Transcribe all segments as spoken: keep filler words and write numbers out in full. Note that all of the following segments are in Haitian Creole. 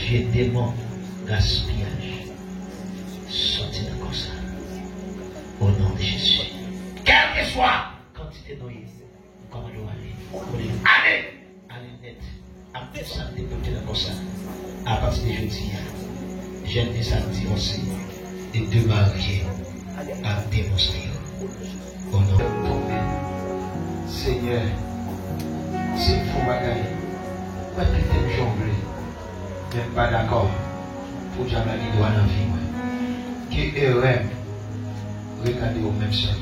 Ke demon gaspiyaj sòti nan kò sa. O non de Jezi. Kèlkeswa kantite nou ye, nou kòmande w ale. Ale, ale nèt. Ak tout sa k te pote nan kò sa. Apati de jodi a, jèn fi sa divòse e demarye ak demon sa yo. O non. Senyè, si m fè yon bagay, mwen kite m jan w vle. Men m pa dakò pou dyab la gen dwa nan vi mwen. Ke erè m regade w menm sèl.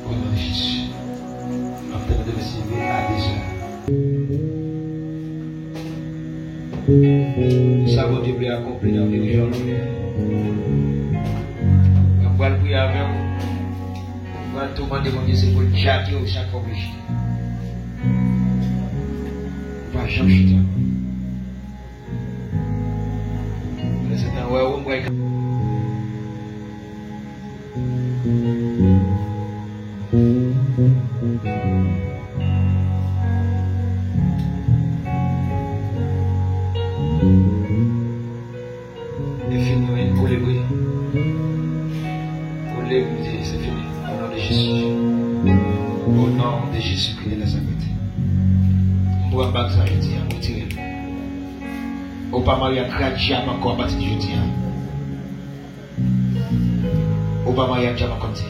O non de Jezi. M ap tann demen se de a de zè. Sa Bondye vle akonpli nan vi w, jan l vle. Mwen pral priye avè w. Mwen pral tou mande Bondye se pou l djake w chak fwa w rejte. Ou pa janm chita. Lè Satan wè ou, m wè. E fini, wi, koule, wi. Koule, wi, se fini. O non de Jezi. O non de Jezi Kris de Nazarèt. M pran bag sa jodi a, m retire l. Ou pa marye ak dyab ankò apati de jodi a. Ou pa marye ak dyab ankò, m di.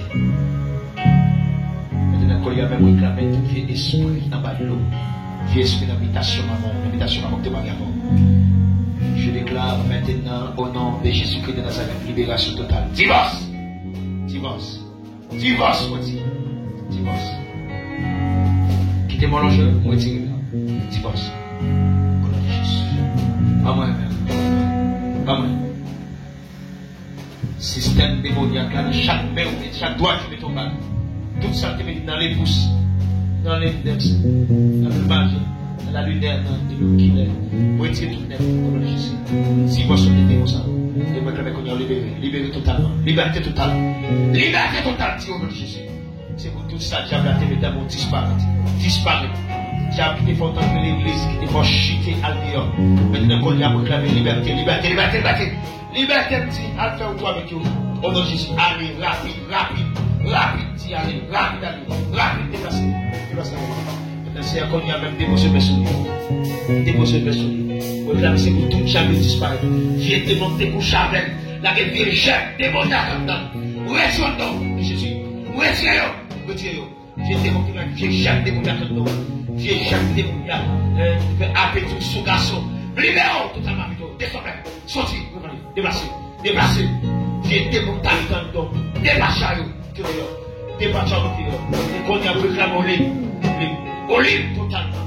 Mete nan kò li a, men m reklame tout vye espri anba dlo. Vye espri nan bitasyon manman w, nan bitasyon manman w ki te marye avè w. Je déclare maintenant, au nom de Jésus-Christ de Nazareth, libération totale. Divòs! Divòs! Divòs, mwen di. Divòs. Kite mwen lonje, mwen retire la. Divòs. O non de Jezi. Ba mwen, men. Ba mwen. Sistèm demonyak la, nan chak men ou mete, chak dwat ou mete yon bag. Tout sa ki te mete nan lepous, nan lendèks, nan lemaje, nan lalunè, nan lelokilè. Mwen retire tout nèt, o non de Jezi. Divòs sou tout demon sa. E mwen reklame kounye a libere, libere totalman. Libète total. Libète total, di o non de Jezi. Se pou tout sa dyab la te mete avè w disparèt. Disparèt. Dyab ki te fè w tankou legliz, ki te fè w chite al deyò. Mentnan kounye a mwen reklame libète, libète, libète, libète. Libète m di, al fè wout ou avèk yo. O non de Jezi, ale rapid, rapid, rapid, di ale, rapid ale, rapid deplase, deplase ale. Mentnan se kounye a menm depoze men sou li. Depoze men sou li. Mwen reklame se pou tout dyab yo disparèt. Vye demon ki te kouche avè l, lage vye jèm demonyak anndan l. Retire yo, o non de Jezi. Retire yo, retire yo. Vye demon ki la, vye jèm demonyak anndan w. Vye jèm demonyak, eh, ki fè apeti w sou gason. Libere w totalman avèk yo. Desann, soti, deplase, deplase. Vye demon ki abite anndan w. Depacha yo, ki deyò. Depacha yo, ki deyò. E kounye a, mwen reklame w lib, lib. Ou lib totalman.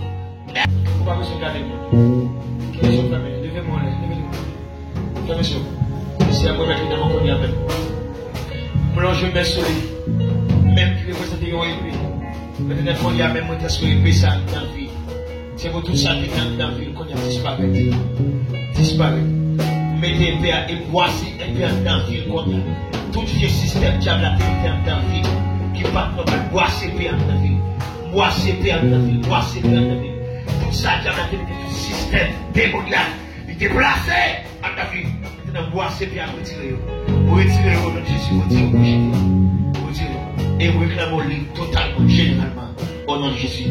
Ou pa bezwen gade moun. Ki bezwen fèmen. Leve men w anlè, leve men w. Fè mesye, mesye a remèt li nan men w kounye a menm. Plonje men sou li. Menm ki reprezante yon epe. Mentnan kounye a menm mwen transfere epe sa nan vi. Se pou tout sa ki te anndan vi l kounye a disparèt. Disparèt. Mete epe a e bwase epe a anndan vi l kounye a. Tout vye sistèm dyab la te mete anndan vi l ki pa t nòmal, bwase epe a anndan vi l. Bwase epe a anndan vi l. Bwase epe a anndan vi l. Tout sa dyab la te mete, tout sistèm demonyak. Li deplase anndan vi l. Mentnan bwase epe a, retire yo. Retire yo, o non de Jezi, retire yo, retire yo. Retire yo. E reklame w lib totalman, jeneralman, o non de Jezi.